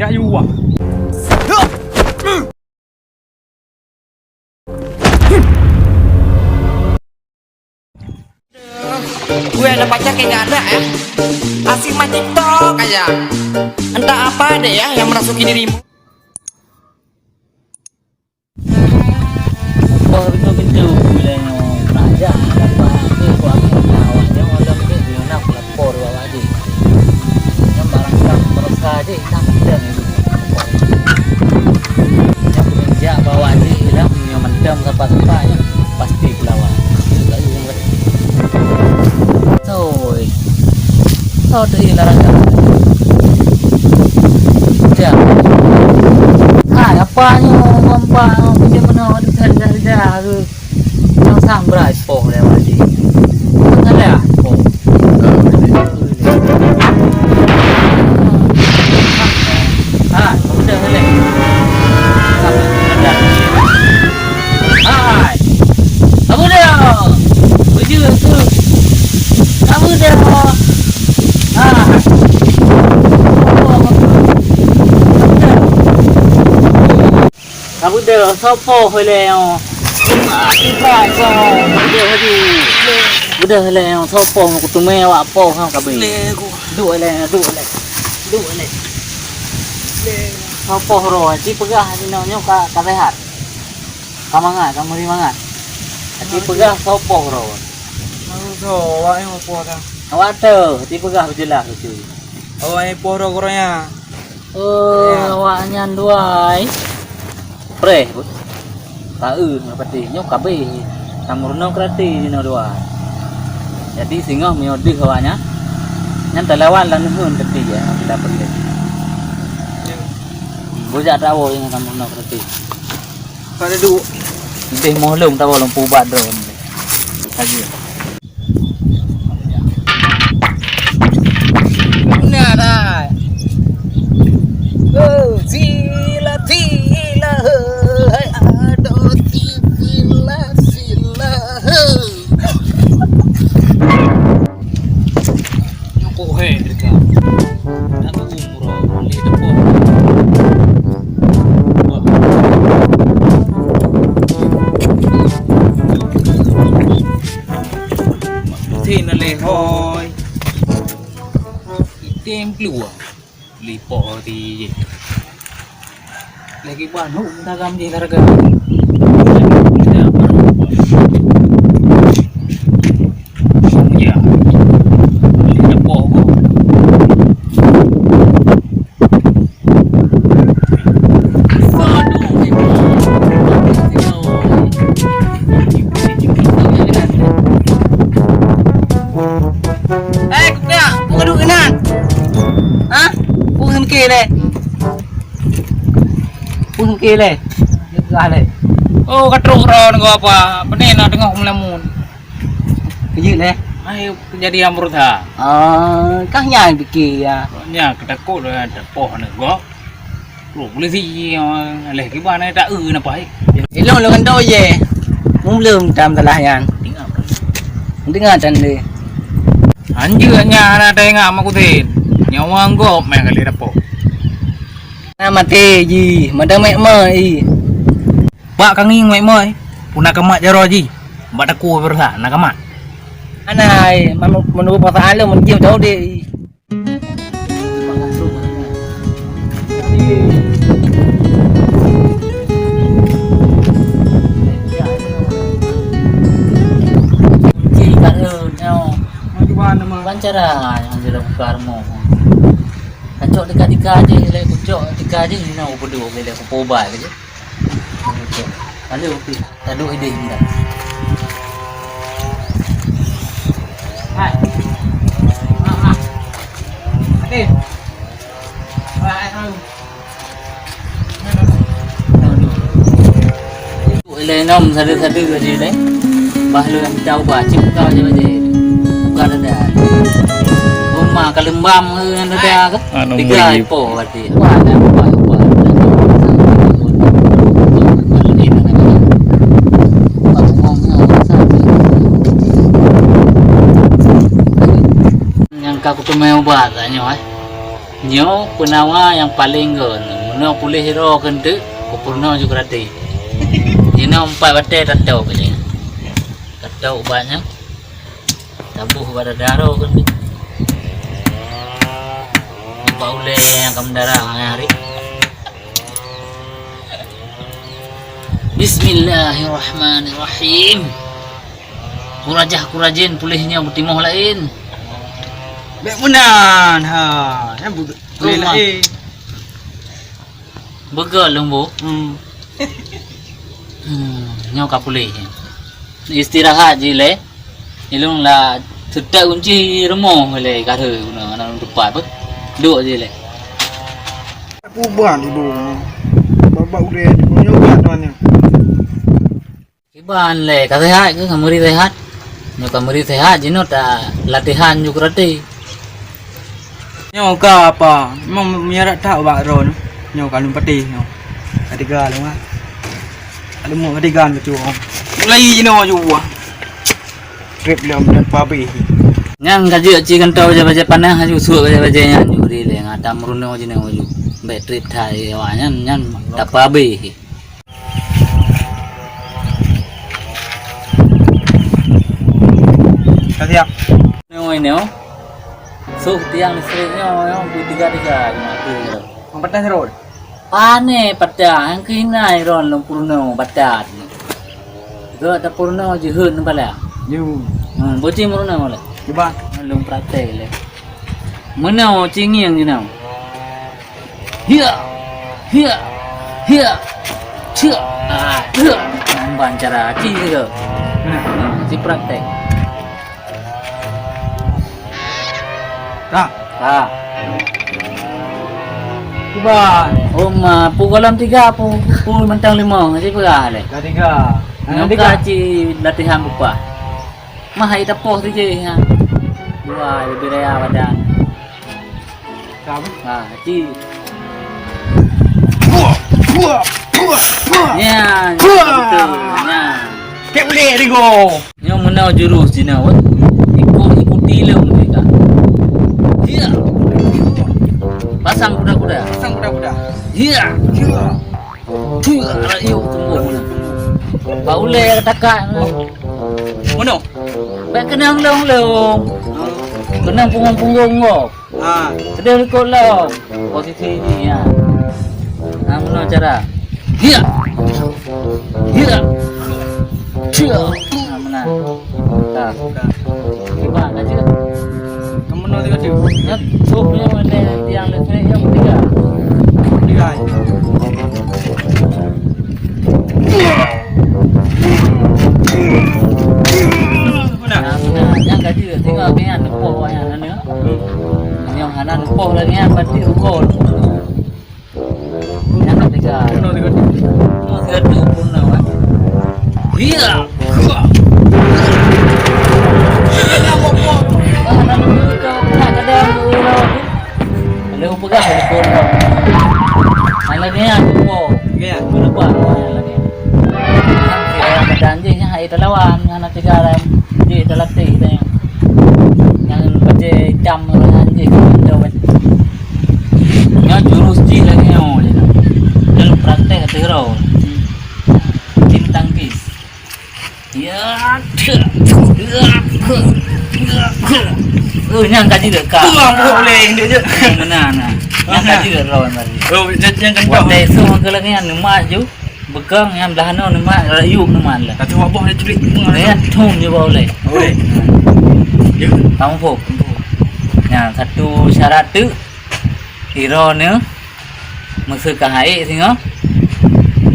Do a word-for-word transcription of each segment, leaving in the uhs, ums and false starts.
Ya, you wah. Gue ada pacar kayak gak ada ya. Asik main TikTok aja. Entah apa deh ya yang merasuki dirimu. Boh pintoe-pintoe ulèe nyoe raja, apa ke buat awak nyoe malam ni, dia nak lapor awak jih. Nyan barang sah meureuka jih, tak ada ni. Nyan peungeujak bak awak jih dah, nyoe mantong sapa-sapa nyan pasti peulawan. Soi. Soi teuh larang jalan. Jam. Hai, apa nyoe, Bang Pak? Pinjam meunoe, aduh, dah, dah, dah, aduh. Nang sambrai poh lewat sini. Nang ada poh. Hai, udah, udah. Hai. Kamu dah. Bujur tu. Kamu dah. Hai. Kamu dah. Sopo lé nyoe? Tiba ko. Udah laju. Udah lé nyoe. Sopo kuteumé awak poh nyoe kabeh. Lé ku. Duek lé, duek lé. Duek lé. Sopo roh, ci peugah sinoe nyoe ka, ka sehat. Ka mangat, ka meuri mangat. Ci peugah sopo roh. Soe awak nyoe poh dah. Awak tu, ci peugah beujeulaih tu. Awak nyoe poh roh, roh nyan. Oh, ya. Awak nyan duai. Preh. Taeu ngon pati nyoe kabeh. Tameurunoe keurati jinoe dua. Jadi singoh meunyoe deuh awak nyan, nyan talawan lam neuheun keurati ya, bila peureulee. Bujak tawoe ngon tameurunoe keurati. Ka duduk. Deh moh lom tawoe lom pubat droe. Lagi. Nah, dah. Oh, sila, sila, hai, aduh, sila, sila, hai. Nyokok hai, mereka. Nak umroh, beli tepung. Wah. Sina lé hôi. Item keluar. Lipoh di je. Lagi ban hu tagam je harga. Ya. Lipoh ko. Eh, kupiak, peue ka duek inan? Hah? Peue meuke lé? Peue meuke lé? Peugah lé. Oh, ka trok droe ngon apa? Pane na teungoh meulamun. Keujeuet lé? Hai, keujadian beureusaha. Ah, kah nyan pike ya. Nya keutakot dah poh aneuk gob. Trok polisi, leh kiban ai taeu napa hai. Ilong lôn kantô je. Mubleuem tam salah nyan. Dengar tan deh. Anjeuk nyan hana teuingat mak kutin. Nyawa gob meh kali dapo. Na maté jih, mada mek mai. Bak ka ngieng mek mai. Puna kamat jaroe jih. Bak takue beureusaha na kamat. Ana ai, menurut perasaan lu mungkin jauh deh. Ban cara nyang jeuet buka rumoh. Kacok tika-tika je, ilai kucok tika je, ina kupeudok, ilai kupobat je. Lalu, lalu idéh indah. Hai. Ah, ah. Adéh. Hai, hai. Ilai nom sadu-sadu ka jih deh. Bah lôn mita ubah, cit buka je bajée. Buka dada. Uma ka leumbam ke nyan dada ke? Anu tiga mui. Ipo berarti. Wah, dah ubah, ubah. Nyang ka kuteumé ubah tanyoe, eh. Nyoe peunawa nyang paleng gon. Meunoe puléh droe keuneuk, kupeurunoe ju keuraté. Jinoe empat batée tatôk lé. Tatôk ubat nyoe. Taboh bak dada droe keuneuk. Bak ulée nyang ka meudarah ngon nyang harib. Bismillahirrahmanirrahim. Kurajah-kurajen puléh nyoe beutimoh laén. Bék meunan, ha. Nyan bu-, puléh laén. Beugöt lôn bu. Hmm. Hmm, nyoe ka puléh. Istirahat jih lé. Ilôn la seutôt kunci rumoh lé, ka rhoi bunoe, na teumpat peuduek jih lé. Ubat ibu. Babak udeh ibu nyoe ubat tuan nyoe. Kiban lé, ka sehat ke? Ka meuri sehat? Nyoe ka meuri sehat, jinoe ta latihan ju keuraté. Nyoe ka apa? Memang meunyarat that bak droe nyoe. Nyoe ka lôn patéh nyoe. Ka tiga lôn, ah. Ka leumoh ka tiga lôn cuba. Mulai jinoe ju buah. Trép lom dan pabéh. Nyan ka jeuet ci kantô bajée-bajée panas, aju suet bajée-bajée nyan ju ri lé, ngat tam meurunoe jinoe ju. Bék trép that awak nyan, nyan tapabéh. Ka siap. Nyoe, nyoe. Soh tiang listrik nyoe, nyoe, bui tiga-tiga nyoe, mati nyoe. Mang patah rot. Pane patah, nyang keuhina ron lôn peurunoe batat nyoe. Geuh tapeurunoe jeuheun bala. Yu. Hmm, bocé meurunoe lé. Cuba. Lôn praktek lé. Meunoe cingieng jinoe. Hiya! Hiya! Hiya! Cia! Ah, hiya! Namban cara aci tu. Nah, si praktek. Ka. Ka. Cuba. Oh, ma, pu golom tiga, pu, pu mantong lima, si peugah lé. Ka tiga. Nyoe ka ci latihan bupah. Mah hai tapoh tu je, ha. Dua, lebih raya badan. Ka apa? Ha, ci. Buah, buah, buah, buah. Nyan, buah. Betul, nyan. Kek boleh, Rigo. Nyoe meunoe jurus jinoe, weh. Ikut, ikuti lom mereka. Hiya. Pasang kuda-kuda. Pasang kuda-kuda. Hiya. Hiya. Hiya, rayu tunggu meunoe. Bak ulée takak meunoe. Meunoe. Bèk keunong lông-lông. Keunong punggông-punggông gob. Ha. Keudeh likot lom. Posisi jih, ya. Ha, meunoe cara. Hiya. Hiya. Hiya. Ha, meunan. Ka. Kiban ka jeuet. Ka meunoe teuka jeuet. Nyan, trok nyoe lé tiang listrik nyang ketiga. Ketiga. Nah, nah, nyang ka jeuet, tinggai awak nyan neupoh awak nyan, na nyoe. Nyang hana neupoh lagèe nyan, berarti rugoe. Nyang ka teuga. Keunoe teuga. Keunoe teuga tu pun na, eh. Iya. Wah, na nyoe ka, ka, ka ada. Lheuh peugah lé phon lom. Hana lagèe nyan, po. Lagèe nyan. Lupa, oh, hana lagèe nyan. Kan si orang kadang jih nyan hai talawan, hana tiga lam. Jih talatih tanya. Nyan bajèe itam orang nyan jih, macam macam. Nyan jurus jih lagèe nyoe jih. Dia praktek ateueh roh. Tim tangkis. Ya, cek. Ya, cek. Ya, cek. Oh, nyang ka jileuka. Wah, boleh, indak je. Meunan, nah. Nyang ka jileuka lawan tadi. Oh, nyang, nyang kencang. Watèe su ke lagi nyang neumat ju. Bekang nyang belah nyoe neumat, rayu neumat lah. Tapi wak boh dia culik. Dia thum je bau leh. Boleh. Ya. Kamu pun. Nah, satu syarat tu, iro ni. Meuseu ka hai singoh,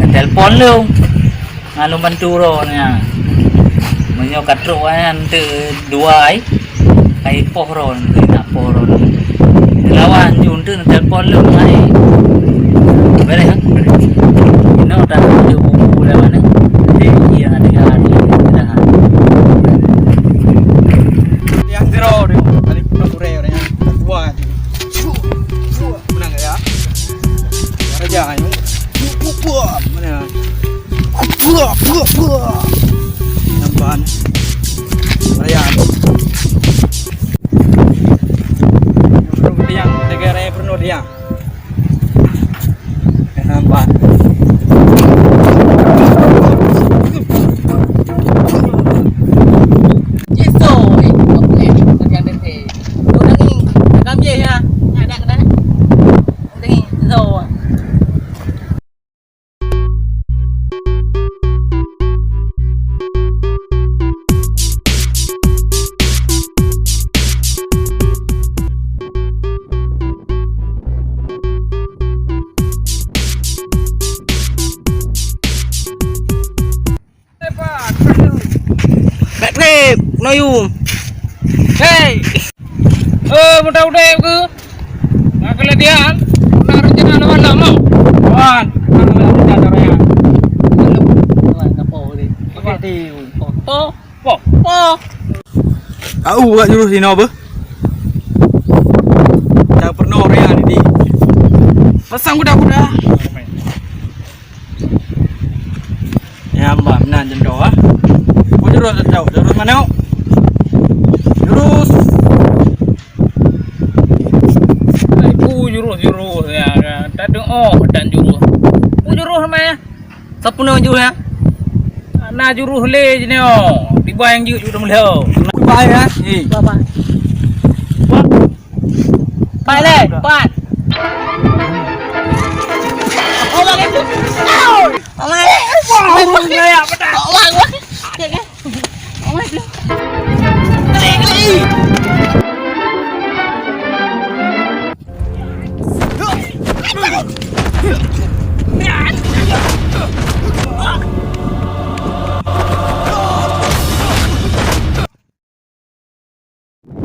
neutelpon lôn. Ngon lôn bantu droe nyan. Meunyoe ka trok nyan teuk dua ai, ka ipoh droe, keuneuk poh droe. Lawan ju teuk neutelpon lôn hai. Beureh, ha? Inoe tateujok buku lewat ni. Jadi, iya, ada, ada, ada. Yang zero ni, kali pun kurang orang yang kuat. Menang ya. Raja ayo. Buah, mana? Buah, buah, buah. Nampan. Raja. Yang negara yang penuh Riang. Nampak. Yeso, eh, apa ni? Kerja deh. Udah ni, kami ya. Ada, ada. Udah ni, so. Bèk trép, keunoe yum. Hei! Eh, muda udép keu? Na keuleutian, na rencana lom malam, oh. Wan, na rencana raya. Wan, kapo ni. Pakai di. Po, po, po. Au, buat jurus di nobe. Tak pernah orang di. Pasang kuda-kuda. Ya, mbah, meunan jeuet, ah. Peue jurus teuh, jurus manok. Jurus. Ai, peue jurus, jurus, ya, ya. Tadeungoe dan jurus. Peue jurus nama, ya? Sapeue jurus, ya? Na jurus lé jinoe. Tiba nyang jeuet, jeuet meulhö. Tiba, ya? Eh. Tiba, Pak. Pat lé, pat.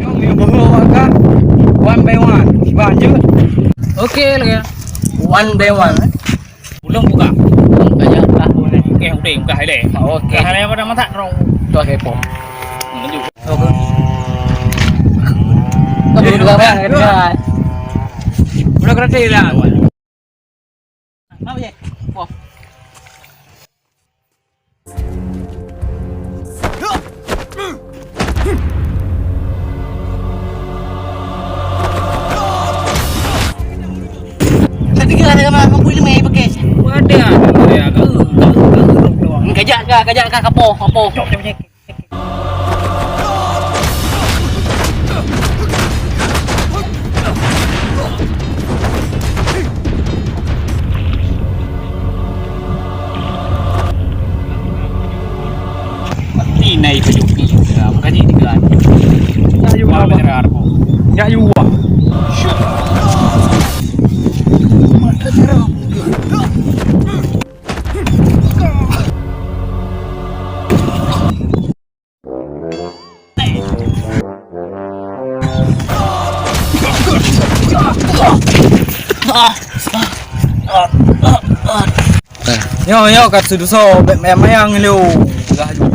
Nyoe meunyoe boh awak ka, one by one. Kiban jeuet. Oke, lagèe. One by one, eh. Ulôn buka. Buka je, buka. Oke, udah, buka hai deh. Oke. Buka hai deh, pada masak, bro. Tuh, kepo. Maju. Oke. Kedua, kedua. Udah, gratis lah. Mau je. Wah. Tadi kan ada gambar kampung lima pakai. Ada, ada, ya. Kau, kau, kau, kau, kau. Kajak ka, kajak ka, kapo, kapo. Cok, cok, cok. Mati nai pajoh pi, ya, makajih tiga. Ya, yu, Wah, Abah. Bener, Arbo. Ya, yu, wah. Mata seram. Nyoe, nyoe ka seudusoe, bèk mayang-mayang lé. Udah ju.